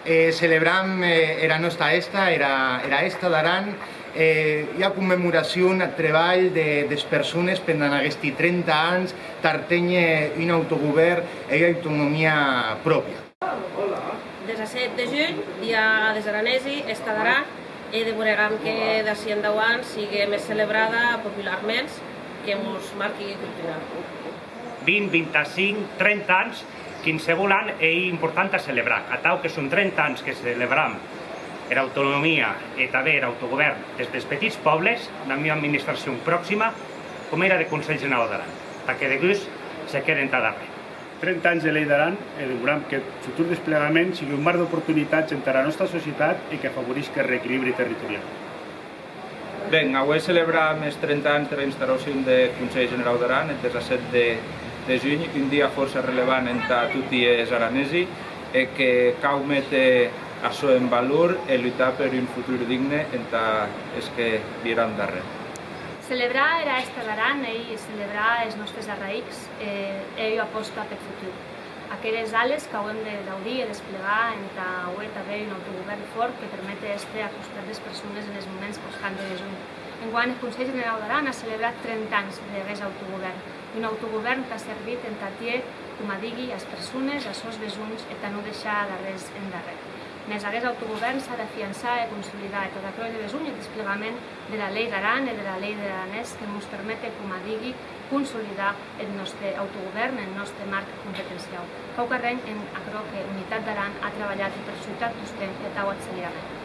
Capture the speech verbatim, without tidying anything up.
E celebram, eh, era nòsta hèsta, era, era Hèsta d'Aran, eh, ua commemoracion ath trebalh de, des persones pendent aguesti trenta ans, tà arténher un autogovèrn e ua autonomia pròpia. Dètz-e-sèt de junh, Dia des Aranesi, Hèsta d'Aran, e demoregam que d'ací endauant sigue mès celebrada popularments, que mos marqui cultura. Vint, vint-e-cinc, trenta ans, quinsevolh an ei important a celebrar. Atau que son trenta ans que celebram era autonomia e tanben er autogovèrn des des petits pòbles, damb ua administracion proxima, coma era deth Conselh Generau d'Aran, tà que degús se queden tà darrèr. Trenta ans de Lei d'Aran e demoram qu'eth futur desplegament sigue un marc d'oportunitats entara nòsta societat e qu'afavorisque eth reequilibri territoriau. Ben, aué celebram es trenta ans dera instauracion deth Conselh Generau d'Aran, eth dètz-e-sèt de, de junh, un dia fòrça relevant entà toti es aranesi, e que cau méter açò en valor e lutar per un futur digne entà es que viràn darrèr. Celebrar era Hèsta d'Aran ei celebrar es nòstes arraïcs, eh, e ua apòsta peth futur. Aqueres ales qu'auem de daurir e desplegar entà auer tanben un autogovèrn fòrt que permete èster a costat des persones enes moments qu'ac an de besonh. Enguan, eth Conselh Generau d'Aran a celebrat trenta ans d'aguest autogovèrn, un autogovèrn qu'a servit entà tier, coma digui, as persones, as sòns besonhs e tà non deishar d'arrés endarrèr. Mès aguest autogovèrn s'a d'afiançar e consolidar, e tad aquerò ei de besonh eth desplegament dera Lei d'Aran e dera Lei der Aranés que mos permete, coma digui, consolidar eth nòste autogovèrn, eth nòste marc competenciau. Quauquarren en aquerò que Unitat d'Aran a trabalhat e persutat tostemp e atau ac seguiram hènt.